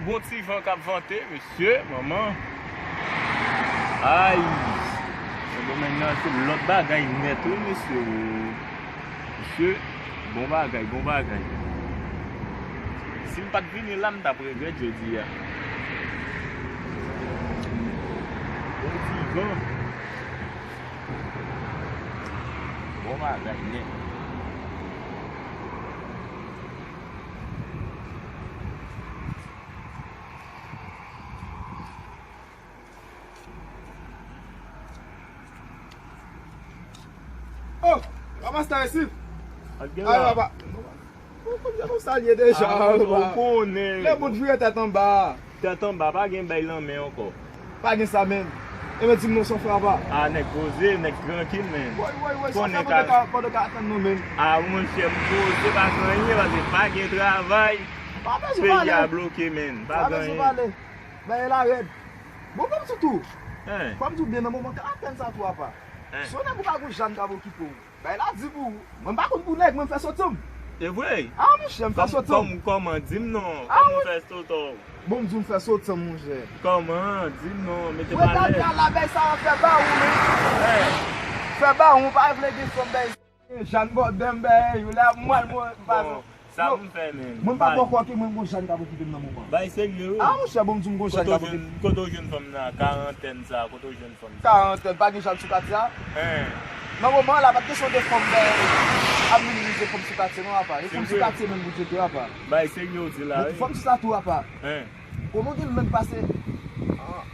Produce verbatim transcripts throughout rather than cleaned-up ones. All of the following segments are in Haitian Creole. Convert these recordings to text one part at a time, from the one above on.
Bon ti van k ap vante, mesye, manman. Ay! Sendomeng nan se lòt bagay nèt, wi, mesye. Mesye, bon bagay, bon bagay. Si m pa t vini la, m t ap regrèt jodi a. Bon ti van. Bon bagay nèt. Oh, papa Star Esif. Ak gen Ay, la. Papa. Ou konn jan nou salye deja, Ah, ou papa. Konnen. Lè bout vire tèt anba. Tèt anba, pa gen bay lanmen ankò. Pa gen sa, menn. E men, di m non, san frapa. Ah, nèg poze, nèg trankil, menn. Woy, woy, woy, san Konnen frapa, ka- pandan ka atann nou, menn. Ah, monchè, m poze, pa gen anyen, paske pa gen travay. Pa bezwen Peyi a pale. Bloke, menn. Pa Pa gen bezwen anyen. Pale. Bagay la rèd. Bon, kòm di tou. Hein. Kòm di byen nan moman ka atann sa tou, apa. Hein. Si w nèg ou pa gon jan k ap okipe w. Bay la di pou ou. Mwen m pa konn pou nèg, mwen m fè sòti m. E vre? Ah, monchè, m fè Kòm- sòti m. Kòm- Kòman? Di m non. Ah, Kòman w wi. Fè sòti w? Bon, m di w m fè sòti m, monchè. Kòman? Di m non, mete m Mwen alèz. Gade a la bay sa w ap fè ba ou, men. Hein. Fè ba ou, pa vle gen fanm bay. Jan bò dèm bay, yo la mwen, mwen, m pa Bon, sa Yo, m fè, menn. Mwen m pa Bay. Poko ke mwen gon jan k ap okipe m nan moman. Bay serye, wi. Ah, monchè, bon, m di w m gon jan Kote k w ap jwenn, okipe. Kote w jwenn fanm nan, karantèn sa, kote w jwenn fanm sa? Karantèn, pa gen jan sou katye a? Hein. Nan moman la, pa t kesyon de fanm, men, ap minimize fanm sou katye, non, apa. E Se fanm sou vre. Katye menm pou tcheke, apa. Bay serye w di la, wi. Fanm sou sa tou, apa. Hein. Kòman gen menm pase?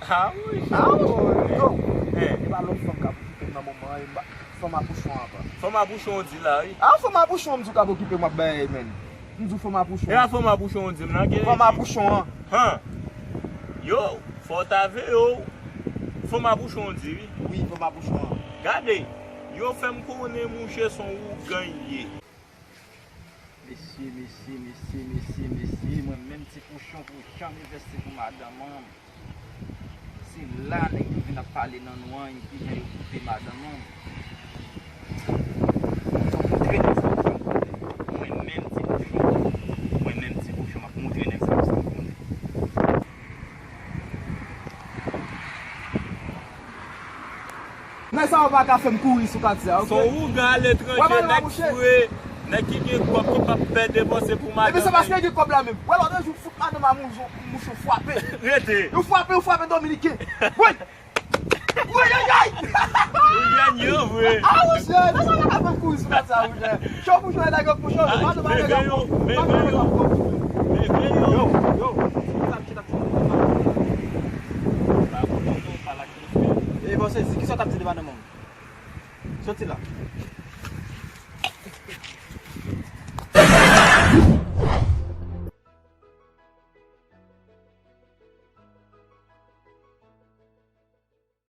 Ah, wi. Ah, wi, yo. Hein. E pa lòt fanm k ap okipe m nan moman an, e m pa, fanm a pouchon, apa. Fanm a pouchon w di la, wi. Ah, fanm a pouchon, m di w k ap okipe m, ap bay, menn. M di w fanm a pouchon. E a fanm a pouchon w di m nan, gen Fanm a pouchon an. Han. Yo, fò w ta veye w. Fanm a pouchon w di, wi. Wi, fanm a pouchon an. Gade, yo fè m konnen mouche se yon ougan l ye. Mesye, mesye, mesye, mesye, mesye, mwen menm ti pouchon pou janm envesti pou madanm an. Se la nèg yo vin ap pale nan nou an, epi jan yo koupe madanm an. Mwen montre nèg sa yo sa m konnen. Mwen menm ti pouchon. Mwen menm ti pouchon, m ap montre nèg sa yo sa m konnen. Nèg sa yo pa ka fè m kouri sou katye a, ok? Son ougan aletranje, nèg fre, nèg ki gen kòb ki p ap pè depanse pou madanm. Epi se paske gen kòb la menm. Wè lòt jou fout madanm a mouchon, mouchon frape. Rete. Yo frape, yo frape dominiken. Woy! Woy, ay, ay! Ou jèn yo vre. Ah, monchè, nèg sa yo pa ka fè m kouri sou katye a, monchè. Cho pou cho, nèg yo pou cho, madanm a nèg yo pou. Yo, yo, sa m chita. Pa konnen non, pa lage. E bon, se di, kisa w t ap di de madanm ou? Soti la.